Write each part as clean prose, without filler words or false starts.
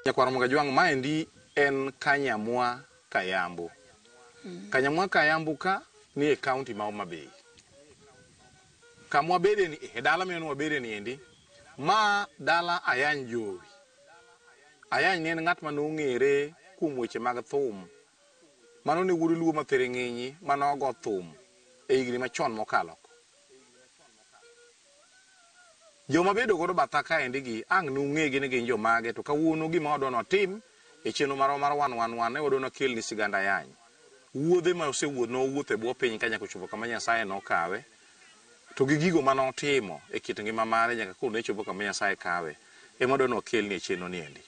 Nyakwar Mogajwang' maendi en Kanyamwa Kayambu. Kanyamwa Kayambu ka ni e kaunti ma Homa Bay. Kama wabede ni e dala mineno wabede ni endi, ma dala Ayany Jowi. Ayany ne en ng'at mane ong'ere kuom weche mag thum. Mano ne wuod Luo ma thiring'inyi mane ogo thum e higni machon mokalo. Joma bedo godo batha kaendi gi ang' nung'egi ni gin jomage to kawuono gima wadwa ni watim e chenro marwa mar wan wan wan ne wadwa ni wakelni sigand Ayany. Wuodhe ma osewuoth nowuotho e bwo piny ka nyaka ochopo kama Nyasaye nokawe to gi gigo mane otimo e kit ngima mare nyaka koro ne chopo kama Nyasaye kawe ema wadwa ni wakelni e chenro ni endi.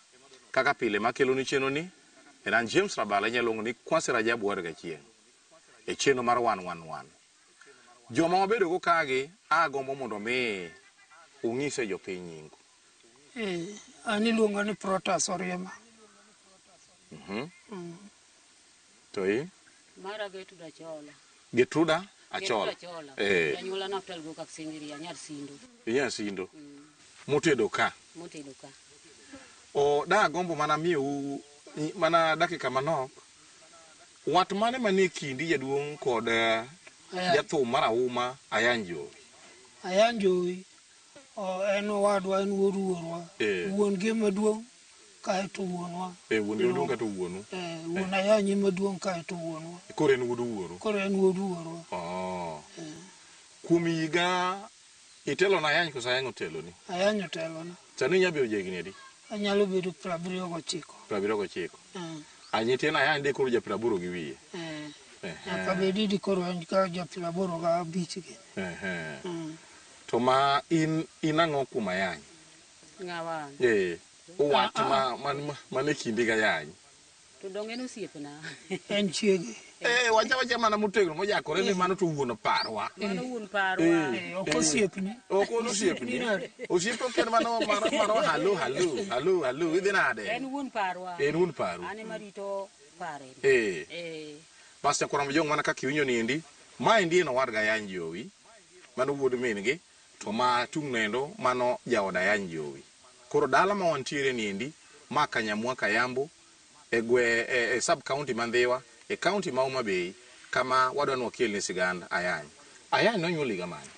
Kaka pile makeloni chenro ni en an James Rabala inyalo luongo ni Kwasi Rajabu Wuod Gachieng' e chenro mar wan wan wan. Joma wabedo go kagi agombo mondo mi ung'ise jopiny nyingu. An iluonga ni Protas Oriema. To in? Mara Gertrude Achola. Gertruda Achola. Gertrude Achola. Eh. Janyuola Naftali Goka Kisengiri, anyar Sindo. Inya Sindo. Motedo ka. Motedo ka. O da agombo mana miyou mana dakika manok. Wat mane manie kindi jaduong' kod Ayany. jathum marahuma Ayany Jowi? Ayany Jowi en owadwa, en wuod wuonwa. Wuon gi ema duong' kaeto wuonwa. Wuon gi maduong' kaeto wuonu. Wuon Ayany ema duong' kaeto wuonwa. Koro en wuod wuoru. Koro en wuod wuorwa. Oh. Kuom higa itelo na Ayany koso Ayany oteloni? Ayany otelona. Sani inyalo bedo jahigni adi? Anyalo bedo 79. 79. Anyithind Ayany de koro ja 80 gi wiye. Nyaka bedi ni koro en ka ja 85 gi. To ma in ang'o kuom Ayany? Ng'awa? Wat ma man e kindi gi Ayany. To dong en osiepna. En chiege. Wacha wacha mana motegno mojakore ni mano to wuon parwa. Mano wuon parwa. Ok osiepni. Ok en osiepni. Osiep ok en mano mano halo halo halo halo idhi nade? En wuon parwa. En wuon paru. An ema rito pare. Bas nyakwar Mjong mana kaka iwinjo ni endi, ma endi en owadgi Ayany Jowi, mano wuod min gi, to ma tung' nendo mano jaod Ayany Jowi. Koro dala ma wantiere ni endi, ma Kanyamwa Kayambu, e gwe e sub county ma Ndhiwa, e county ma Homa Bay, kama wadwa ni wakelni sigand Ayany. Ayany nonyuol higa mane?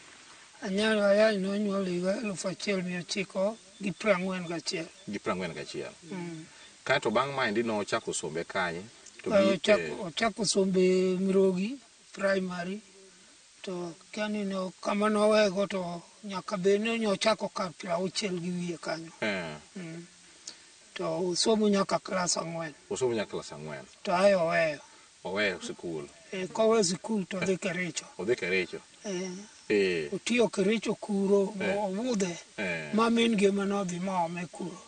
Ayany nonyuol higa 1941. Gi 41. Kaeto bang' maendi nochako sombe kanye? To Ochako sombe Mirogi Primary, to kiani no kama nowego to nyaka bed ni ochako kar 60 gi wiye kanyo. To osomo nyaka klas 4. Osomo nyaka klas 4. To ae oweyo. Oweyo sikul. Koweyo sikul to odhi Kericho. Odhi Kericho. Otiyo Kericho kuro, owudhe. Ma min gi ema nodhi moome kuro.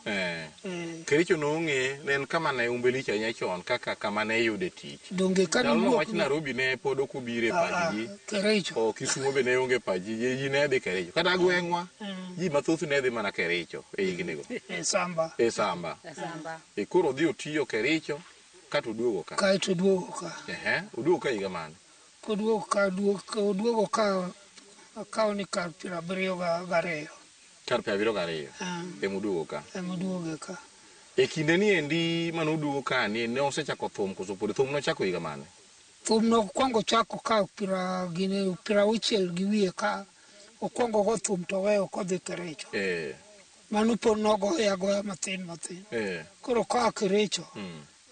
Kericho nong'e, ne en kama ne umbe lich ahinya chon kaka kama ne iyude tich. Donge ka Ndalono niwuok wach Nairobi ne pod ok obiro e pach ji. Kericho. O Kisumo be ne onge e pach ji, ji ne dhi Kericho. Kata gweng'wa, ji mathoth ne dhi mana Kericho e higni go. E Samba. E Samba. E Samba. Koro odhi otiyo Kericho kato oduogo ka. Kaeto oduogo ka. Oduogo ka higa mane? Koduogo ka, oduogo ka, akawo ni kar 72. Kar 72. Ema oduogo ka. Ema oduogo ka. E kinde ni endi mane oduogo ka ni ne osechako thum koso pod thum nochako higa mane? Thum nokwongo chako ka 60 gi wiye ka okwongo go thum to oweyo kodhi Kericho. Mano pod nogoye agoya mathin mathin. Koro koa Kericho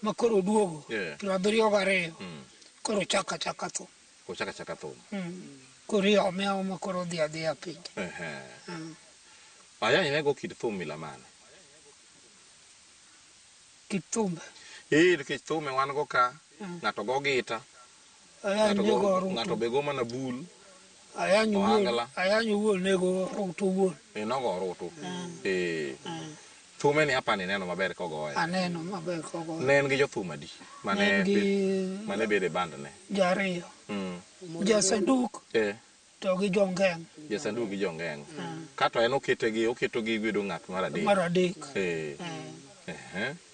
ma koro oduogo 72 koro ochako achaka thum. Ochako achaka thum. Koro iome aoma koro odhi adhiya piny. Ayany ne go kit thum mila mane? Kit thumbe? Nikech thume wan go ka, ng'ato go gita, Ayany ne go orutu. ng'ato be go mana bul. Ayany owuon, Ohangla. Ayany owuon ne go orutu owuon. Nogo orutu. Thume ni apani neno maber kogoye. Aneno maber kogoye. Ne en gi jothum adi? Ne en gi Mane bedo e band ne? Jariyo. Jasanduk. To gi jongeng'. Jasanduk gi jongeng'. Kato en okete gi, oketo gi bedo ng'at mar adek. Mar adek.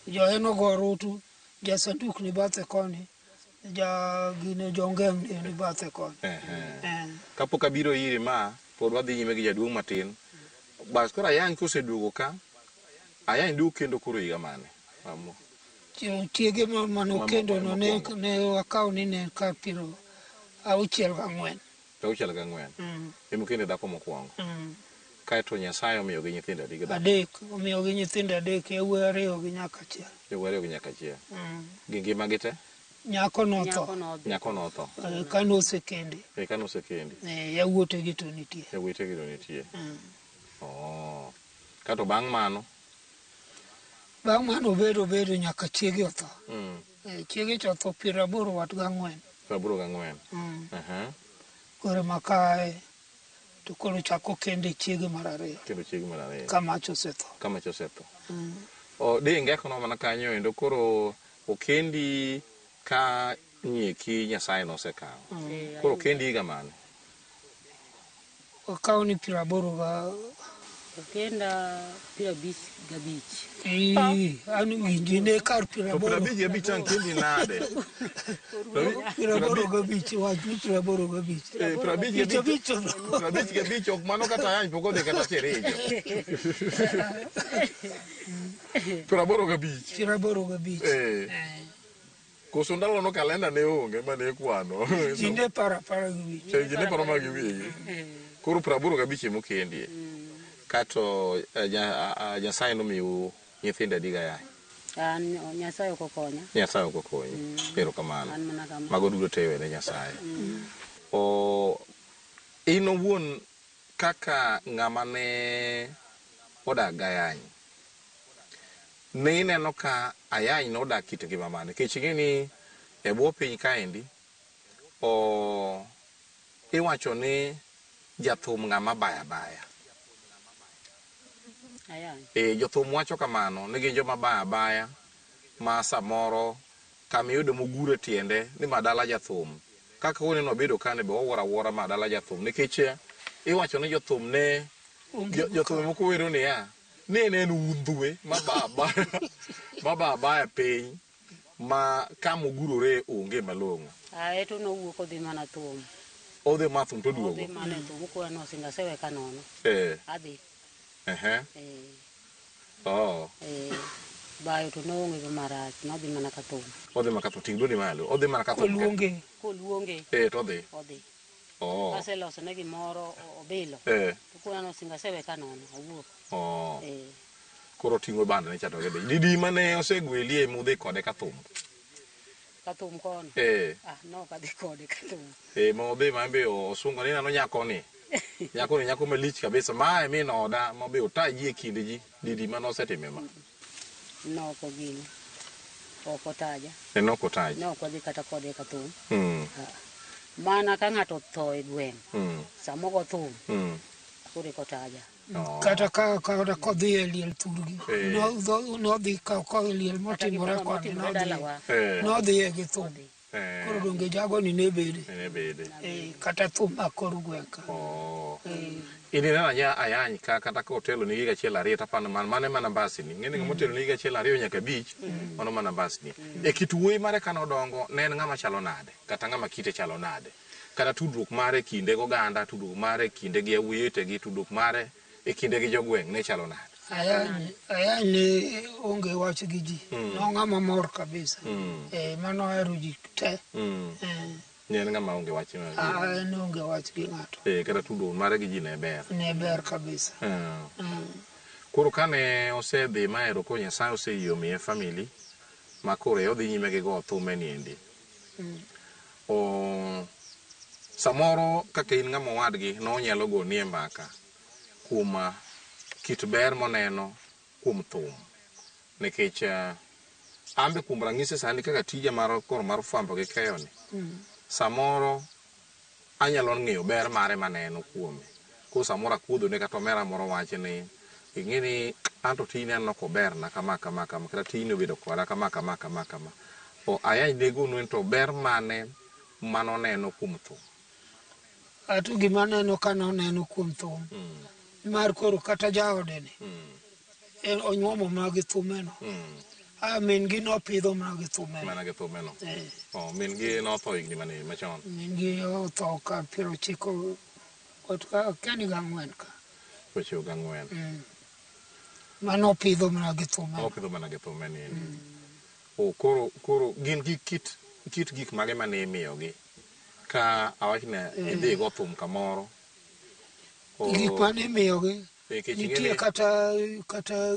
Jo en ogo orutu, jasanduk ni bathe koni, ja gine jongeng' ni bathe koni. Kapok abiro iri ma, pod wadhi nyime gi jaduong' matin. Bas koro Ayany koseduogo ka, Ayany duogo kendo koro higa mane? Amo. Chiege manokendo no ne wakawo ni ne kar 64. 64. Emokende dhako mokwongo. Kaeto Nyasaye omiyogi nyithindo adi gi dhako? 3, omiyogi nyithindo 3, yawuoyi 2 gi nyako achiel. Yawuoyi 2 gi nyako achiel. Gi ngima gi te? Nyako notho. Nyako notho. Kane osekendi. Kane osekendi. Yawuotegi to nitie. Yawuotegi to nitie. Oh. Kato bang' mano? Bang' mano obedo nyaka chiege otho. Chiege cha otho 84. 84. Koro makae to koro chako kende chiege mar 2. Kendo chiege mar 2. Ka mach osetho. Ka mach osetho. O de ngeko no mana kanyo endo koro okendi ka nyieki Nyasaye nosekawo. Koro okendi higa mane? Wakawo ni 80 ga Okenda 55. An winji ne kar To 55 ang' kendi nade? 85, wach ni 85. 55 55 ok mano kata ayany pok odhi kata Kericho. 85. 85. Koso ndalo no kalenda ne onge mane ikwano. Ji ne paro apara gi wich. Ji ne paro mana gi wigi. Koro 85 emokendie. Kato Nyasaye nomiyou nyithindo adi ga yaye? An Nyasaye ok okonya. Nyasaye ok okonyi. Erokamano. An mana kama. Mago duto te iwene Nyasaye. In owuon kaka ng'ama ne odak gayany, ne ineno ka ayany nodak kit ngima mane? Nikech ing'e ni e bwo piny kaendi, iwacho ni jathum ng'ama baya baya. Ayany. Jothum wacho kamano ni gin joma baya baya ma samoro kama iyudo mogure tiende ni ma dala jathum. Kaka kawuono wabedo kane be wawuoro awuora ma dala jathum nikech iwacho ni jothum ne jothum moko wero niya ni en udhwe ma baya baya piny ma kama ogurore onge malong'o. Ae to nowuok odhi mana thum. Odhi ma thum to duogo. Odhi mana thum okwa nosingo asewe ka nono. Adhi. Bayo to noonge go marach, nodhi mana ka thum. Odhi mana ka thum, ting' dwondi malo. Odhi mana ka thum. Koluonge. Koluonge. To odhi. Odhi. Aselosone gimoro obilo. To koro nosingo asewe ka nono, awuok. Koro oting'o bando ne cha to gidhi. Didi mane osegwelie mudhi kode ka thum? Ka thum kono? Nok adhi kode ka thum. Ma odhi ma be osungo ni ineno nyakoni. Nyakoni nyako malich kabisa. Mae min oda ma be ota ji e kind ji. Didi mane osetime ma? Nok ogini. Ok otaja. Nok otaja. Nok wadhi kata kode ka thum. Mana ka ng'ato otho e gweng'. Sama ogo thum. Koro eka otaja. Kata ka kodhi e liel thurgi. Nodhi ka e liel motimore koni nodhi gi thum. Koro donge jagoni ne bede. Ne bede. Kata thum ma kor gweng' ka. In ineno ayany ka kata ka otelo ni higa 1 2 tapano mane mana mbasni. Ing'e ni ng'ama otelo ni higa 1 2 nyaka 5 mano mana mbasni. E kit wuoyi mare kane odongo ne en ng'ama chalo nade? Kata ng'ama kite chalo nade? Kata tudruok mare kinde gi oganda, tudruok mare kinde gi yawuoyi wetegi, tudruok mare e kinde gi jogweng' ne chalo nade? Ayany ne onge wach gi ji. Nong'ama mor kabisa. Mano ohero ji te. Ne en ng'ama onge wach. En onge wach gi ng'ato. Kata tudruok mare gi ji ne ber. Ne ber kabisa. Koro kane osedhi mahero koro Nyasaye oseyie omiye family ma koro odhi nyime gi go thume niendi. Samoro kaka in ng'ama owadgi nonyalo goni e mbaka kuom kit ber moneno kuom thum. Nikech ambe kuom ranyisi sani kaka tija mar koro mar fwambo gi keyo ni. Samoro anyalo ng'eyo ber mare maneno kuome. Koro samoro akuodhone kata omera moro wache ni ing'e ni anto tijni aneno koberna kama kama kama kata tijni obedo koda kama kama kama kama. Ayany negonu to ber mane manoneno kuom thum? Ato gima aneno ka noneno kuom thum. Mar koro kata jaode ni. En onyuomo mana gi thumeno. Min gi nopidho mana gi thumeno. Mana gi thumeno. Min gi notho higni mane machon? Min gi otho ka 94 ka. 94. Mano pidho mana gi thume. Opidho mana gi thume ni. O koro gin gi kit gik mage mane imiyogi ka awachne idhi go thum kamoro. Gik mane imiyogi nitie kata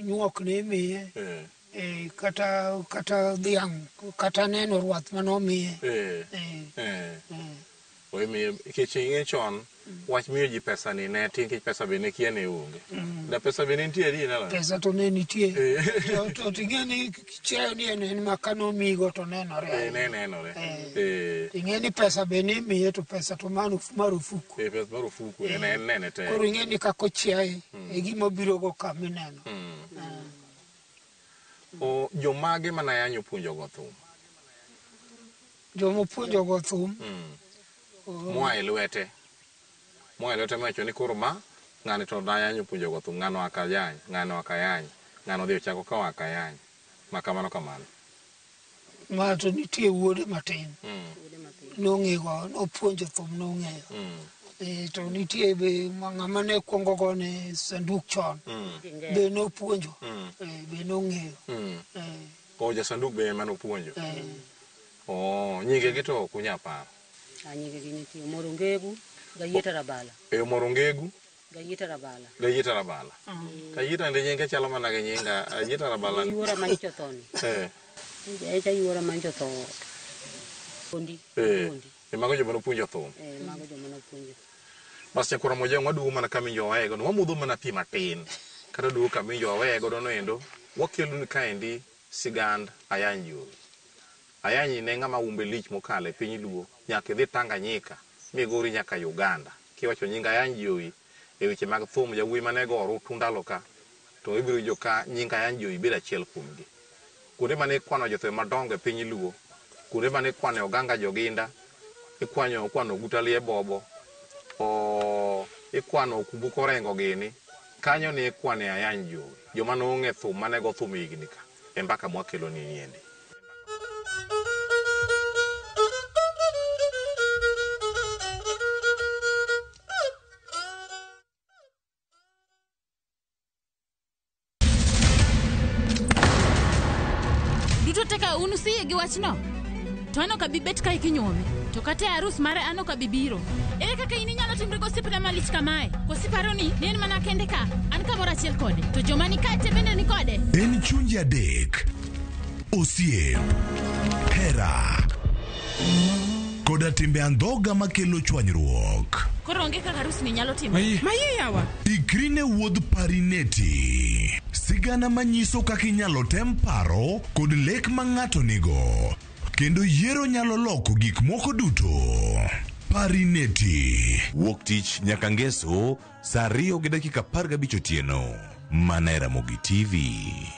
nyuok ne imiye. Kata dhiang' kata neno rwath manomiye. Oimiye nikech ing'e chon wach miyo ji pesa ni ne tin nikech pesa be ne kia ne onge. Da pesa be ne nitie adier nalo? Pesa to ne nitie. To ing'e ni chiayo ni en ma kanomigo to nenore. Ne nenore. Ing'e ni pesa be ne imiye to pesa to marufuku. Pesa marufuku en nene te. Koro ing'e ni kako chiaye e gima obiro go kamineno. O jomage mana Ayany opuonjo go thum? Jomopuonjo go thum. Moa e lwete. Moa e lwete mawacho ni koro ma ng'ani to Ayany opuonjo go thum, ng'ano aka Ayany, ng'ano aka Ayany, ng'ano odhi ochako ka aka Ayany. Ma kamano kamano. Ma to nitie wuode matin. Nong'ego, nopuonjo thum nong'eyo. To nitie be ng'ama ne kuongo go ne sanduk chon. Be nopuonjo. Be nong'eyo. O ja sanduk be ema nopuonjo. Oh, nyinge gi to ok unyal paro. Nyinge gi nitie Omorongegu Gayieta Rabala. Omorongegu Gayieta Rabala. Gayieta Rabala. Gayieta ndi nyinge chalo mana gi nyinga Gayieta Rabala. Yuora manyicho tho ni. Echa yuora manyicho tho. Ondi. E mago joma nopuonjo thum. Mago joma nopuonjo. Bas nyakora Mojang waduogo mana kaminjo wawe godo. Wamudho mana pi matin. Kata duogo kaminjo wawe godo noendo. Wakeloni kaendi sigand Ayany Jowi. Ayany ne ng'ama umbe lich mokalo e piny Luo nyaka idhi Tanganyika migori nyaka Uganda. Kiwacho nying Ayany Jowi e weche mag thum jawuoyi mane go orutu ndalo ka to ibiro winjo ka nying Ayany Jowi bedo achiel kuomgi. Kuonde mane ikwano jothum madongo e piny Luo, kuonde mane ikwano Oganga Joginda, ikwano Oguta Lie Bobo, ikwano Okumbuka Orengo gini, kanyo ne ikwane Ayany Jowi. Joma nong'e thum mane go thum higni ka e mbaka mwakelo ni niendi. Duto teka unu siye gi wachno. To an ok abi bet ka ikinyuome. To kata e arus mare an ok abi biro. Ere kaka in inyalo timri gosiepna malich kamae? Koso iparo ni en mana kende ka? An kamoro achiel kode. To joma ni kae te bende ni kode. En chunje adek. Osiep, hera, koda timbe andhoga makelo chwanyruok. Koro onge kaka arus ni nyalo timore. Maye yawa. Ikri ne wuodh Parineti. Sigana manyiso kaka inyalo tem paro kod lek ma ng'ato nigo. Kendo yiero nyalo loko gik moko duto. Parineti. Wuok tich nyaka ngeso saa 2:15 otieno. Mana e Ramogi TV.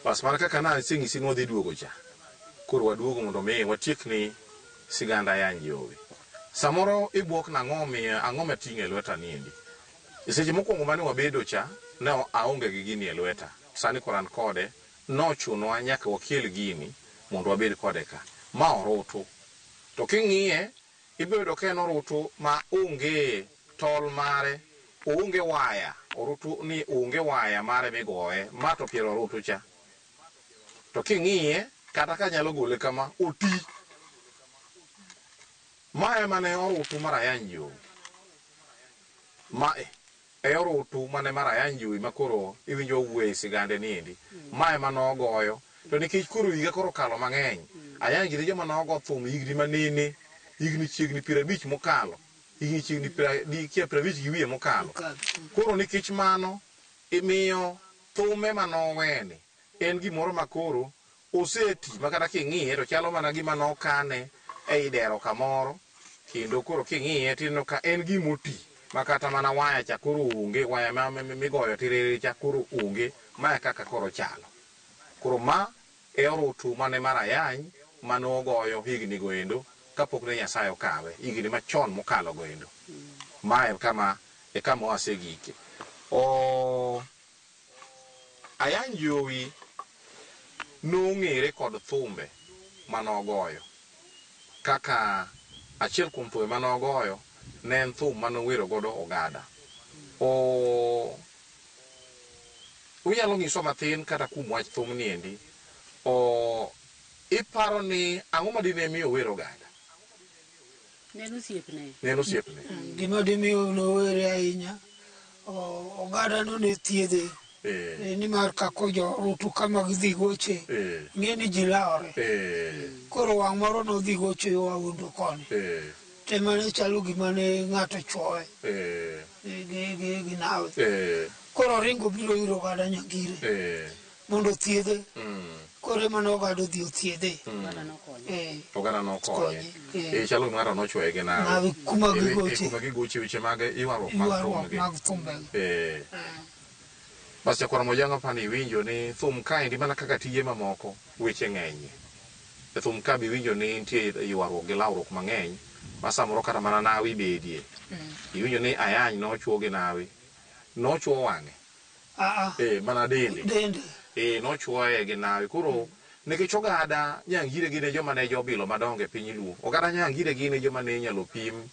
Bas mana kaka na aseng'isi ni wadhi duogo cha. Koro waduogo mondo mi watiekni sigand Ayany Jowi. Samoro ibwok nang'o omiyo ang'o mating'o e lweta niendi. E seche mokwongo mane wabedo cha, ne aonge gi gini e lweta. Sani koro an kode, nochunowa nyaka wakel gini mondo wabed kode ka. Ma orutu. To king'iye, ibiro yudo ka en orutu ma onge tol mare, onge waya, orutu ni onge waya mare migoye, ma to piero orutu cha. To king'iye, kata ka nyalo gole kama, oti. Ma ema ne orutu mar Ayany Jowi. Ma e orutu mane mar Ayany Jowi ma koro iwinjo wuoye e sigande niendi. Ma ema nogoyo. To nikech koro higa koro okalo mang'eny, Ayany gini joma nogo thum higni manene, higni chiegni 50 mokalo, higni chiegni 50 gi wiye mokalo. Koro nikech mano, imiyo thume manoweni en gimoro ma koro Oseti ma kata king'iye to chalo mana gima nokane ei dero kamoro, kendo koro king'iye tineno ka en gimoti ma kata mana waya cha koro onge, waya ma migoyo tiriri cha koro onge, ma e kaka koro chalo. Koro ma e orutu mane mar ayany manogoyo higni go endo kapok ne Nyasaye okawe, higni machon mokalo go endo. Ma e kama e kama wasegike. O Ayany Jowi nong'ere kod thumbe manogoyo. Kaka achiel kuom thumbe manogoyo ne en thum manowero godo ogada. O unyalo nyiswa mathin kata kuom wach thumni endi. O iparo ni ang'o madine miyo ower ogada? Ne en osiepne. Ne en osiepne. Gima dimiyo nowere ahinya, ogada no ne thiedhe. Nimar kako jo rutu kama gidhi goche, ng'e ni ji lawore. Koro wang' moro nodhi gocho yo Aondo koni. To ema ne chalo gima ne ng'ato chwowe gi nawe. Koro oringo obiro ir ogada Nyangire mondo othiedhe. Koro ema ne ogada odhi othiedhe. Oganda nokonye. Oganda nokonye. Konye. Chalo gima ng'ato nochwoye gi nawi. Nawi kuma gigoche. Kuma gigoche weche mag ywaruok mag Ywaruok thumgi. mag thumbegi. Bas jakwar Mojang'o pani iwinjo ni thum kaendi mana kaka tije mamoko weche ng'enyie. E thum ka be iwinjo ni nitie ywaruok gi lawruok mang'eny ma samoro kata mana nawi bedie. Iwinjo ni ayany nochwo gi nawi. Nochwo wang'e. Mana dende. Dende. Nochwoye gi nawi. Koro nikech ogada Nyangire gin e joma ne jobilo madongo e piny Luo. Ogada Nyangire gin e joma ne inyalo pim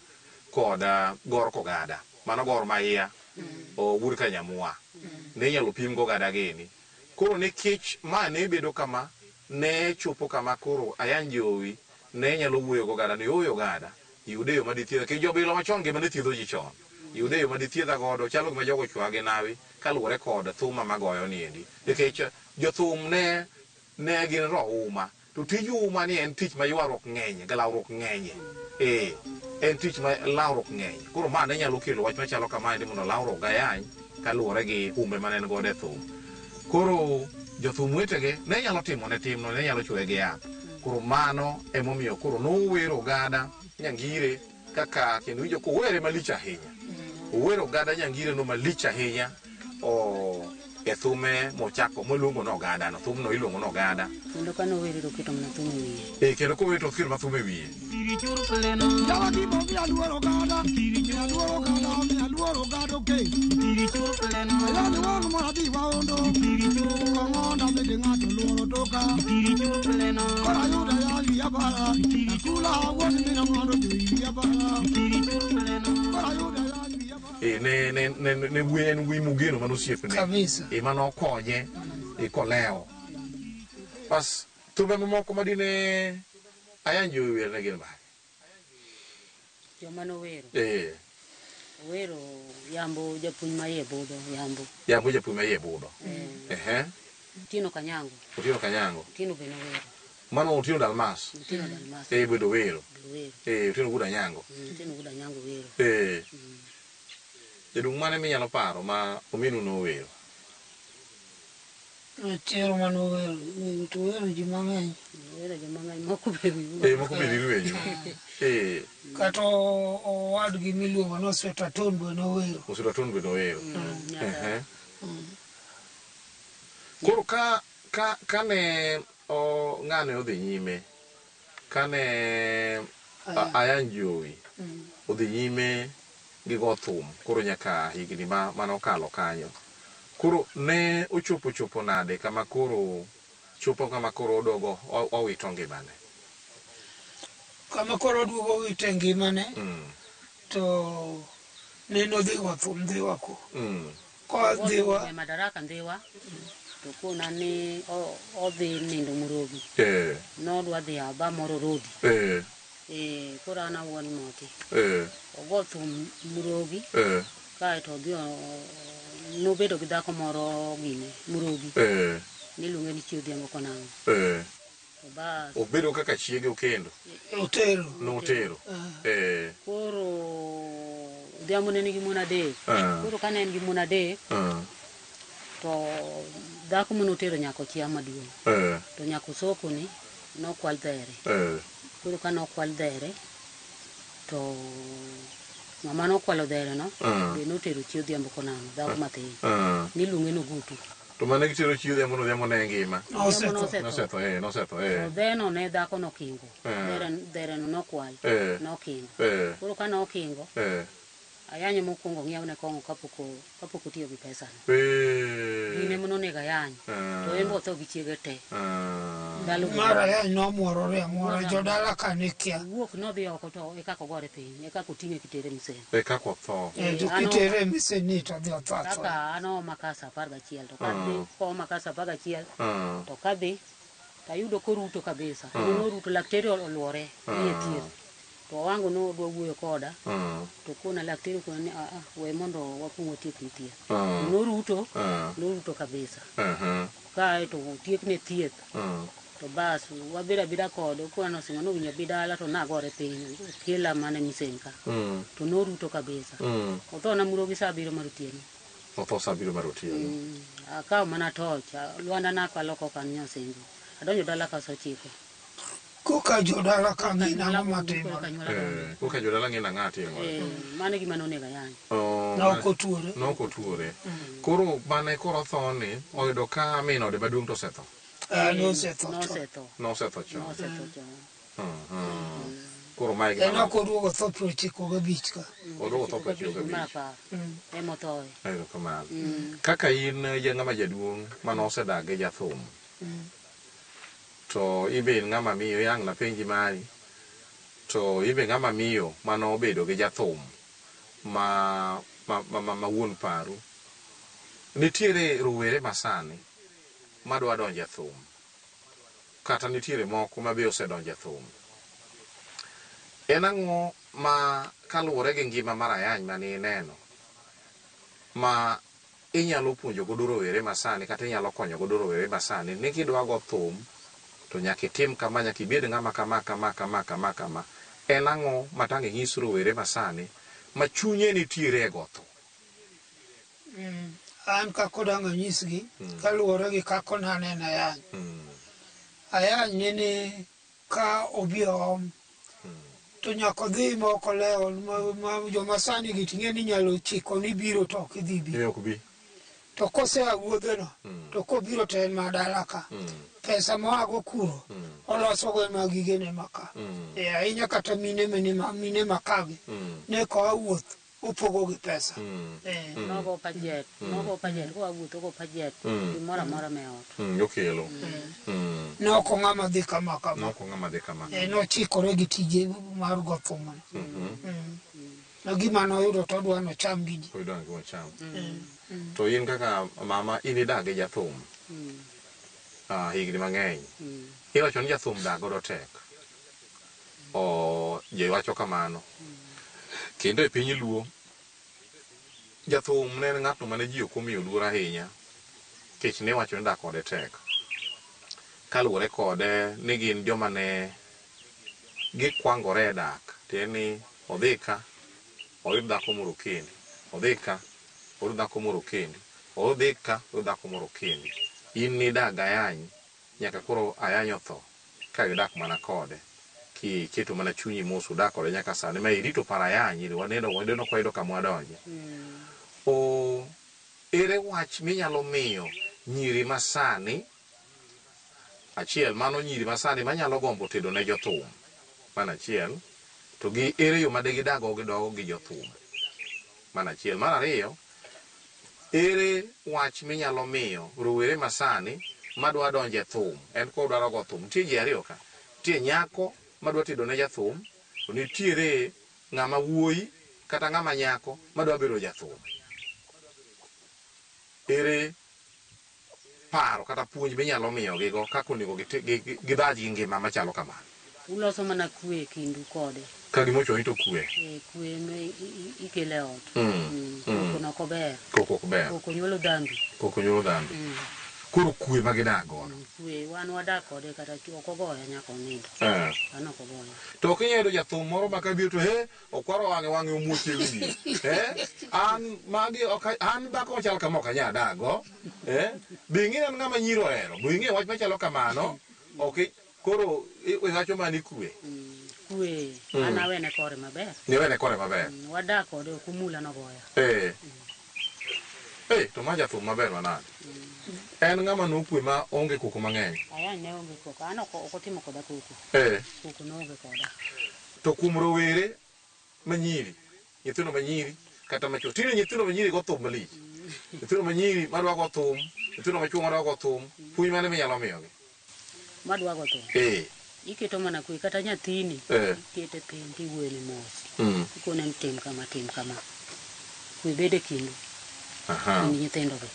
kod gor kogada. Mano Gor Mahia, owuod Kanyamua. Ne inyalo pim gogada gini. Koro nikech ma ne bedo kama, ne chopo kama koro Ayany Jowi ne nyalo wuoyo gogada ni ooyo ogada, yude yo madithiedha. Nikech jobilo machon gima ne thiedho ji chon. Yude yo madithiedha godo, chalo gima jogo chwoya gi nawi kaluwore kod thuma magoyo niendi. Nikech jothum ne gin rohuma. To tij uma ni en tich ma ywaruok ng'enye, galawruok ng'enye. En tich ma lawruok ng'enye. Koro ma ne nyalo kelo wach machalo kamaendi mondo lawruok gayany kaluwore gi humbe mane en godo e thum. Koro jothum wetege ne nyalo timo ne timno, ne nyalo chwoye gi yath. Koro mano emomiyo koro nowero ogada Nyangire kaka kendo winjo kowere malich ahinya. Owero ogada Nyangire no malich ahinya e thume mochako moluongo ni ogada no, thumno iluongo ni ogada. Kendo kane owere to oketo mana thum e wiye. Kendo kowere to oketo mana thum e wiye. Ne en wuoyi mogeno mano osiepne. Kabisa. Mano okonye kolewo. Bas thumbe mamoko madine Ayany Jowi wer ne gin mage? Joma nowero. Owero Yambo japuonj ma iye budho, Yambo. Yambo japuonj ma iye budho. Otieno Kanyango. Otieno Kanyango. Otieno be nowero. Mano Otieno Dalmas. Otieno Dalmas. Bende owero. Owero. Otieno Wuod Anyango. Otieno Wuod Anyango wero. Jaduong' mane minyalo paro ma ominu nowero? Otieno manowero, to wero ji mang'eny. Wero ji mang'eny, moko be wiwu. Moko be wiwu. Kata owadgi miluongo ni Osweta Ton be nowero. Osweta Ton be nowero. Koro ka ne ng'ane odhi nyime, ka ne Ayany Jowi odhi nyime gi go thum, koro nyaka higni manokalo kanyo. Koro ne ochopo chopo nade kama koro chopo kama koro odogo owito ngimane? Kama koro oduogo owito ngimane, to ne nodhi go thum Ndhiwa ko. Kodhiwa e Madaraka Ndhiwa, to kona ni odhi nindo Murogi. Nodwa dhi aba moro Rodi. Koro an awuon moti. Ogo thum Murogi. Kaeto odhi nobedo gi dhako moro gine Murogi. Niluonge ni Chi Odhiambo Konang'o. Bas. Obedo kaka chiege okendo. Otero. Notero. Koro Odhiambo ne nigi mon adek. Koro kane en gi mon adek, To dhako manotero nyako chia maduong'. To nyako soko ni nokwal dhere. Koro ka nokwal dhere to ng'ama nokwalo dhere no be notero chi Odhiambo konamo dhako mathin. Niluonge Nogutu. To mane gitero chi Odhiambo no Odhiambo ne ngima. Nosetho. Nosetho. To dheno ne dhako nokingo. Dhere no nokwal. Nokingo. Koro ka nokingo Ayany mokwongo ng'iew ne kong'o kapok otiyo gi pesa no. Gine mononego Ayany. To en be otho gi chiege te. Mar Ayany nomworore amwora jodala ka ne kia. Wuok nodhi oko to e kaka ogore piny, e kaka oting'e kitere misen. E kaka otho. To kitere misen ni to odhi otho. Kaka an ooma ka saa 11 to kadhi kooma ka saa 11 to kadhi tayudo koruto kabisa. Noruto laktere oluore ni e thieth. To wango no dwa wuoyo koda. To kona laktere kona ni we mondo wakuong watiek ni thieth. Noruto, noruto kabisa. Kae to otiek ne thieth. To bas wabeda abeda kode kona nosingo nowinjo abi dala to nagore piny okela mana misen ka. To noruto kabisa. Otho na Murogi saa 7 mar otieno. Otho saa 7 mar otieno. Akawo mana toch, lwanda nakalo koka nyosingo. Adonjo dala ka saa 9. Koka jodala ka ng'e nang'o matimore. Koka jodala ng'e nang'o matimore. Mano gima nonego Ayany. Nokotuore. Nokotuore. Koro mane koro otho ni oyudo ka min ode maduong' to osetho. Nosetho. Nosetho chon. Nosetho chon. Koro mae gima. En ok oduogo tho 95 ka. Oduogo tho 95. Emothoe. Erokamano. Kaka in ng'ama jaduong' mane osedak gi jathum. To ibe in ng'ama miyo yang' napenji mari. To ibe ng'ama miyo mane obedo gi jathum ma wuon paru. Nitiere rowere masani madwa donjo e thum. Kata nitiere moko ma be osedonjo e thum. En ang'o ma kaluwore gi ngima mar Ayany mane ineno ma inyalo puonjo godo rowere masani kata inyalo konyo godo rowere masani ni kidwa go thum to nyaka itim kama, nyaka ibed ng'ama kama kama kama kama kama. En ang'o ma tang' inyis rowere masani ma chunye nitiere e go thum? An kaka dang' anyisgi kaluwore gi kaka naneno Ayany. Ayany nene ka obi oom to nyaka odhi ma ok olewo ma joma sani gi ting'e ni nyalo chiko ni biro to ok idhi bi. Ok bi. To kosea wuodheno to kobiro to en ma dala ka. Pesa moago kuro olosogo ema gigene maka. Ahinya kata mine mine makagi ne koa wuoth opogo gi pesa. Nogo pajet, nogo pajet, koa wuoth ogo pajet, gimoro amora me ot. Okelo. Ne ok ong'ama dhi kama kama. Ne ok ong'ama dhi kama. Nochikore gi tije mar go thum. No gima noyudo to odwa nocham gi ji. Oyudo gima ocham. To in kaka mama in idak gi jathum. Higni mang'eny. Iwacho ni jathum dak godo tek. Ji wacho kamano. Kendo e piny Luo, jathum ne en ng'atno mane ji ok omiyo luor ahinya nikech ne iwacho ni dak kode tek. Kaluwore kode ni gin joma ne gikwangore e dak. Tiende ni odhi ka, oyud dhako moro okendi. Odhi ka, oyud dhako moro okendi. Odhi ka, oyud dhako moro okendi. In nidak gi Ayany nyaka koro Ayany otho ka idak mana kode. Kiketo mana chunyi mos udak kode nyaka sani ma irito par Ayany waneno waneno kwayudo kama wadonje. Ere wach minyalo miyo nyiri masani achiel mano nyiri masani manyalo gombo tedo ne jothum mano achiel to gi ere yo ma degidag go gi jothum mano achiel. Mar ariyo ere wach minyalo miyo rowere masani madwa donjo e thum en kodwaro go thum nitie ji ariyo ka nitie nyako madwa tedo ne jathum to nitiere ng'ama wuoyi kata ng'ama nyako madwa bedo jathum. Ere paro kata puonj minyalo miyogigo kaka onego gidhaj gi ngima machalo kamano? Uloso mana kwe e kindu kode. Ka gima ochoni to kwe. Kwe ikele ot. Koko no ok ober. Koko ok ber. Koko nyuolo dhambi. Koko nyuolo dhambi. Koro kwe ma gidak godo. Kwe wan wadak kode kata ok ogoya nyaka onindo. An ok ogoya. To ok inyalo yudo jathum moro ma kabiro to he okwaro wang'e wang'e omuoch e wiye. An magi ok an dhako machal kama ok anyal dakgo. Be ing'e an ng'ama nyiri ohero. Be ing'e wach machalo kamano. Ok koro iwacho mana ni kwe. Kwe an awene kore maber. Niwene kore maber. Wadak kode ok omula nogoya. To ma jathum maber manade. En ng'ama nokwe ma onge koko mang'eny. Ayany ne onge koko. An ok otimo koda koko. Koko ne onge koda. To kuom rowere manyiri, nyithindo manyiri kata machuo. Tinde nyithindo manyiri go thum malich. Nyithindo manyiri madwa go thum, nyithindo machuo madwa go thum, puonj mane minyalo miyogi? Madwa go thum. Iketo mana kwe kata nyathini. Ikete piny tiwuoyone mos. Ikone ni tim kama tim kama. Kwe bede kindu. Kind nyithindo gi.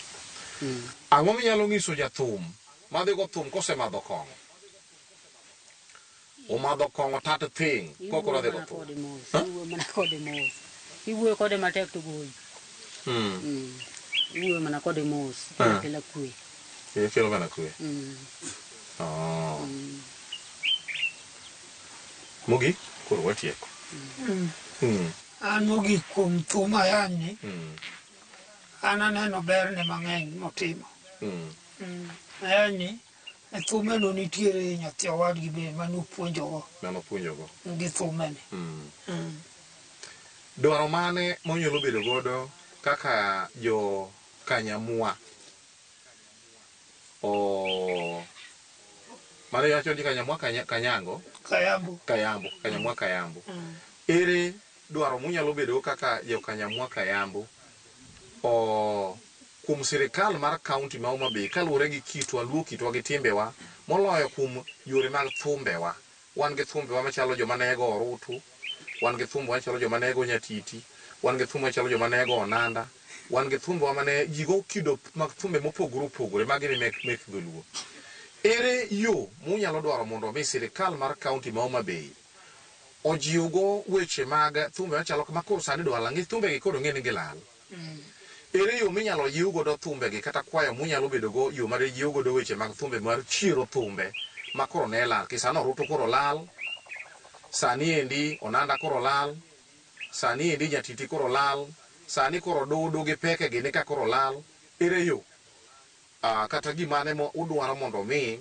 Ang'o minyalo nyiso jathum madhi go thum kosemadho kong'o? Omadho kong'o tat thing kokoro dhi go thum. Iwuoyo mana kode mos. Iwuoyo kode matek to goyi. Iwuoyo mana kode mos. Kelo kwe. Kelo mana kwe. Mogik koro watieko. An mogik kuom thum ayany ni. An aneno berne mang'eny motimo. Ayany ni e thumeno nitiere nyathi owadgi be manopuonjogo. Manopuonjogo. Gi thumeni. Dwaro mane monyalo bedo godo kaka jo Kanyamwa? Mane wacho ni Kanyamwa Kanyango? Kayambo. Kayambo, Kanyamwa Kayambo. Ere dwaro munyalo bedo kaka jo Kanyamwa Kayambo kuom sirikal mar kaunti ma Homa Bay kaluwore gi kitwa, luo kitwa gi timbewa moloyo kuom yore mag thumbewa. Wan gi thumbewa machalo joma nego orutu, wan gi thumbewa machalo joma nego nyatiti, wan gi thumbe machalo joma nego onanda, wan gi thumbewa mane ji go kido mag thumbe mopogore opogore magi ni mek dholuo. Ere yo munyalo dwaro mondo mi sirikal mar kaunti ma Homa Bay ojiwgo weche mag thumbe machalo kama koro sani dwa lal, nikech thumbegi koro ng'e ni gilal. Ere yo minyalo jiw godo thumbegi kata kwayo munyalo bedo go yo mar jiw godo weche mag thumbe mar chiero thumbe ma koro ne lal. Kisano orutu koro lal, sani endi onanda koro lal, sani endi nyatiti koro lal, sani koro dudu gi peke gi ka koro lal. Ere yo kata gimane mo udwaro mondo mi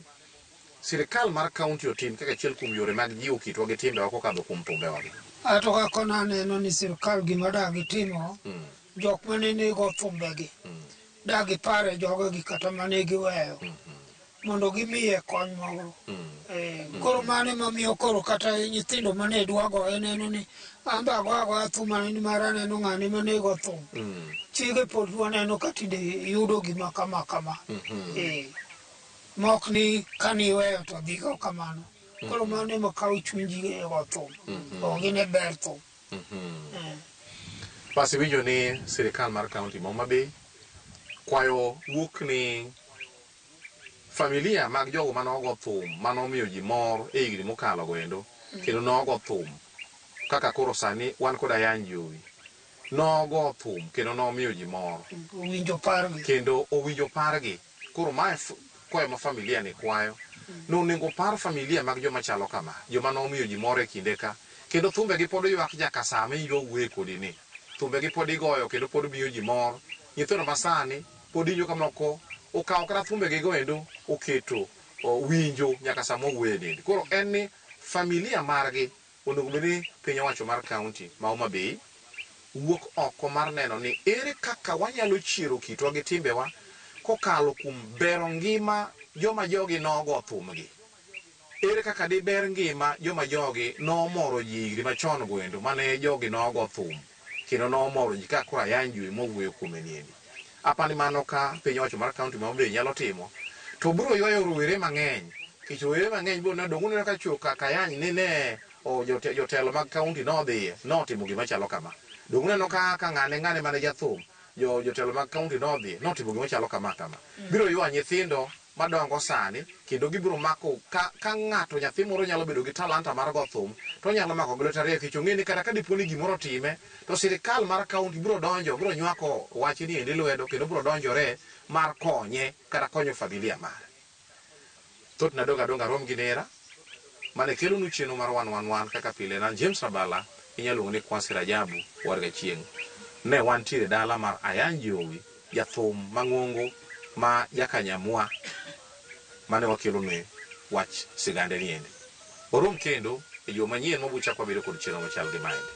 sirikal mar kaunti otim kaka achiel kuom yore mag jiwo kitwa gi timbewa kokadho kuom thumbewa gi. Ato kaka naneno ni sirikal gima da gitimo, jok mane nego thumbegi da gipare jogegi kata mane giweyo mondo gimiye kony moro. Koro mano emomiyo koro kata nyithindo mane dwa goye neno ni an be ago agoya thum ni mar aneno ng'ane mane go thum. Chiege pod waneno ka tinde yudo gima kama kama. Mok ni kaniweyo to dhigo kamano. Koro mano ema kawo chuny ji e go thum. Ok gine ber thum. Basi winjo ni sirikal mar kaunti ma Homa Bay kwayo wuok ni familia mag jogo mane ogo thum manomiyo ji mor e higni mokalo go endo kendo nogo thum kaka koro sani wan kod Ayany Jowi nogo thum kendo nomiyo ji mor Owinjo pargi. Kendo owinjo pargi. Koro mae kwayo ma familia ni kwayo nonego par familia mag joma chalo kama, joma nomiyo ji mor e kinde ka kendo thumbegi pod ywak nyaka sama iwinjo wuoye kodi ni thumbegi pod igoyo kendo pod miyo ji mor. Nyithindo masani pod iwinjo ka moko okawo kata thumbegi go endo oketo winjo nyaka sama owuoye niendi. Koro en ni familia margi onego bed ni piny owacho mar kaunti ma Homa Bay wuok oko mar neno ni ere kaka wanyalo chiero kitwa gi timbewa kokalo kuom bero ngima joma jogi nogo thumgi. Ere kaka diber ngima joma jogi nomoro ji higni machon go endo mane jogi nogo thum kendo nomoro ji kaka koro Ayany Jowi mowuoyo kuome niendi. Apani mano ka piny owacho mar kaunti ma Homa Bay nyalo timo to biro ywayo rowere mang'eny nikech rowere mang'eny biro neno donge uneno ka chuo kaka Ayany ni ne jotelo mag kaunti nodhiye notimo gima chalo kama. Donge uneno ka ng'ane ng'ane mane jathum jotelo mag kaunti nodhiye notimo gima chalo kama kama. Biro ywa nyithindo madongo sani kendo gibiro mako ka, ka ng'ato nyathi moro nyalo bedo gi talanta mar go thum to onyalo mako gi lwete ariyo nikech ong'e ni kata ka dipo ni gimoro otime to sirikal mar kaunti biro donjo biro nywako wach ni endi lwedo kendo biro donjore mar konye kata konyo familia mare. Thothne adong' adonga rom gi nera mane kelonu chenro mar 111 kaka pile nan James Rabala inyalo luongo ni Kwasi Rajabu warga chieng'. Ne wantiere dala mar Ayany Jowi jathum mang'ongo ma jakanyamwa mane wakelone wach sigande ni endi. Warom kendo e juma manyien mabuchak wabedo kod chenro machal gi maendi.